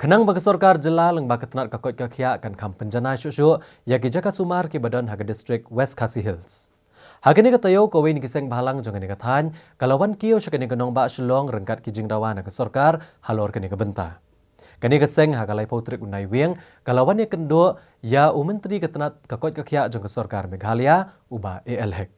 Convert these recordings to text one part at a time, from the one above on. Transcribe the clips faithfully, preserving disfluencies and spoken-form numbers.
Khnang ba ka sorkar jylla lyngba ka tnat ka koit ka khiah kan kham pynjanai shuh shuh ïa ki jaka sumar kiba don ha ka district West Khasi Hills. Ha kane ka taïew, kawei na ki seng bhalang jong kane ka thaiñ ka la wan kiew sha kane ka nongbah Shillong ryngkat ki jingdawa na ka sorkar halor kane ka bynta. Kane ka seng ha ka laiphew tarik u Naiwieng ka la wan ïakynduh ïa u Myntri ka tnat ka koit ka khiah jong ka sorkar Meghalaya, u Bah A L Hek.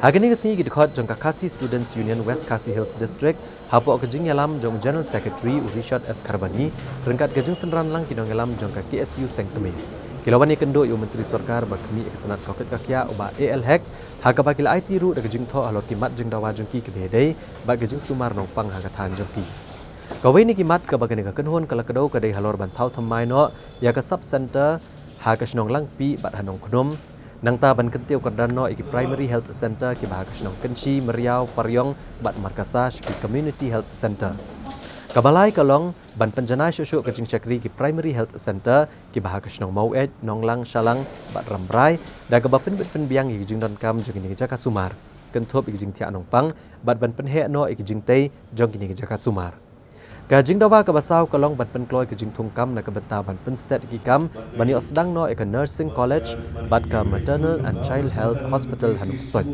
Ha kane ka sngi, ki dkhot jong ka Khasi Students Union West Khasi Hills District, hapoh ka jingïalam jong u General Secretary u Richard S Kharbani, ryngkat ka jingsynran lang ki nongïalam jong ka K S U Seng Tmie, ki la wan ïakynduh ïa u Myntri Sorkar ba khmih ïa ka tnat ka koit ka khiah, u Bah A L Hek, ha kaba ki la aiti ruh da ka jingthoh halor ki mat jingdawa jong ki kiba ïadei bad ka jingsumar nongpang ha ka thaiñ jong ki. Kawei na ki mat kaba kane ka kynhun ka la kdew ka dei halor ban thaw thymmai noh ïa ka sub center ha ka shnong Langpih bad ha Nongkhnum. Nangta ban kyntiew kyrdan noh ïa ki primary health center kiba ha ka shnong Kynshi, Meriaw, Pariong bad Markasa sha ki community health center. Kaba lai ka long ban pynjanai shuh shuh ka jingshakri ki primary health center kiba ha ka shnong Maweit, Nonglang, Shalang bad Rambrai, da kaba pynbit pynbiang ïa ki jingdonkam jong kine ki jaka sumar, kynthup ïa ki jingthiah nongpang bad ban pynheh noh ïa ki jingtei jong kine ki jaka sumar. Ka jingdawa kaba saw ka long ban pynkloi ka jingthung kam na ka bynta ban pynstet ïa ki kam ban ïoh sdang noh ïa ka Nursing College bad ka Maternal and Child Health Hospital ha Nongstoiñ.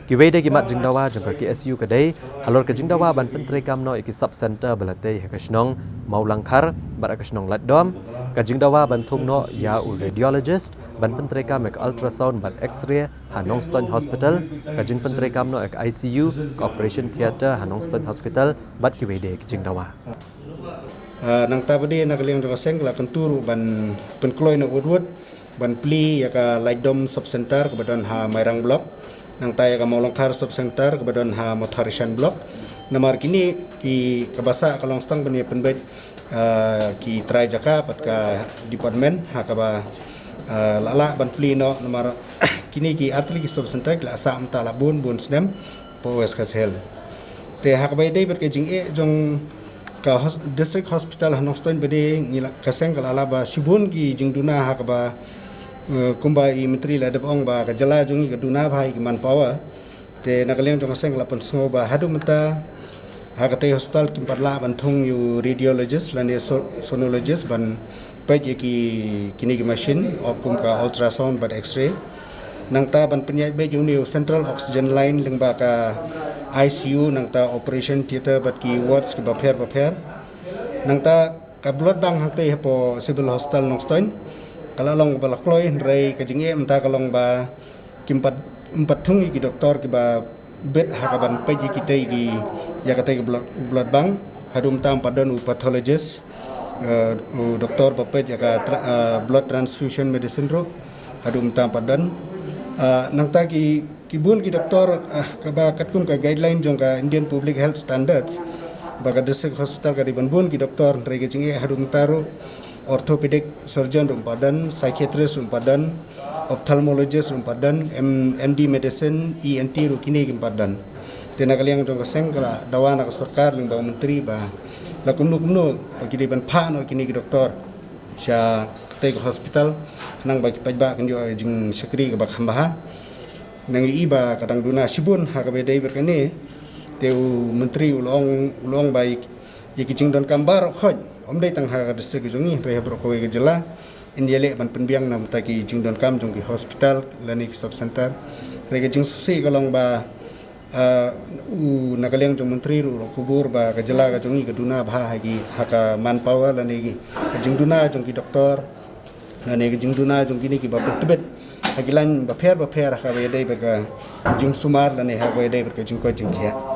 Kiwei de ki mat jingdawa jong ka K S U ka dei halor ka jingdawa ban pyntreikam noh ïa ki sub center ba la tei ha ka shnong Mawlangkhar bad ha ka shnong Laitdom, ka jingdawa ban thung noh ïa u radiologist, ban pyntreikam ïa ka ultrasound bad x-ray ha Nongstoiñ Hospital, ka jingpyntreikam noh ïa ka I C U, ka operation theatre ha Nongstoiñ Hospital bad kiwei de ki jingdawa. Ah, nangta pat de na ka liang jong ka seng ka la kyntu ruh ban pynkloi noh wut wut ban plie ïa ka Laitdom Sub Center kaba don ha Mairang Block, nangta ïa ka Mawlangkhar Sub Center kaba don ha Mawthadraishan Block. Namar kine ki kaba sah ka long stang ban ïa pynbeit, ah, ki trai jaka pat ka department ha kaba, ah, la lah ban plie noh, namar kine ki artylli ki sub center ki la sah mynta la bun bun snem hapoh West Khasi Hills. Te ha kaba ïadei bad ka jingeh jong ka hos-, District Hospital ha Nongstoiñ pat de, ngi la, ka seng ka la lah ba shibun ki jingduna ha kaba, eh, kumba i Myntri la dep ong ba ka jylla jong ngi ka duna bha ïa ki manpower. Te na ka liang jong ka seng ka la pynsngew ba haduh mynta ha katei hospital kim pat lah ban thung ïa u radiologist lane so-, sonologist ban peit ïa ki, kine ki machine, kum ka ultrasound bad x-ray. Nangta ban pynïaid beit ïa une u central oxygen line lyngba ka I C U, nangta operation theatre bad ki wards kiba pher bapher. Nangta ka blood bank hangtei hapoh Civil Hospital Nongstoiñ ka la long ba la kloi, hynrei ka jingeh mynta ka long ba kim pat, ym pat thung ïa ki doktor kiba bit ha kaban peit ïa kitei ki, ïa katei ki blood, blood bank. Haduh mynta ym pat don u pathologist, eh, u doktor ba peit ïa ka tra-, eh, blood transfusion medicine ruh, haduh mynta ym pat don. Ah, nangta ki, ki bun ki doktor, ah, kaba katkum ka guideline jong ka Indian Public Health Standards ba ka district hospital ka dei ban bun ki doktor, hynrei ka jingeh haduh mynta ruh orthopedic surgeon ruh ym pat don, psychiatrist ruh ym pat don, ophthalmologist ruh ym pat don, M-, M D medicine, E N T ruh kine kim pat don. Te na ka liang jong ka seng ka la dawa na ka sorkar lyngba u Myntri ba la kumno kumno ba ki dei ban phah noh kine ki doktor sha katei ka hospital, khnang ba ki paidbah kin ïoh jingshakri kaba kham bha. Nang ïohi ba ka dang duna shibun ha kaba ïadei bad kane. Te u Myntri u la ong, u la ong ba ïa ki jingdonkam baroh khoit, ym dei tang ha ka district ka jong ngi, hynrei ha baroh kawei ka jylla, yn ïaleh ban pynbiang na bynta ki jingdonkam jong ki hospital lane ki sub center. Hynrei ka jingsngewsih ka long ba, ah, u, na ka liang jong u Myntri ruh u la kubur ba ka jylla ka jong ngi ka duna bha ha ki, ha ka manpower lane ki, ka jingduna jong ki doktor lane ka jingduna jong kine kiba pyntbit ha ki lain bapher bapher ha kaba ïadei bad ka jingsumar lane ha kaba ïadei bad ka jingkoit jingkhiah.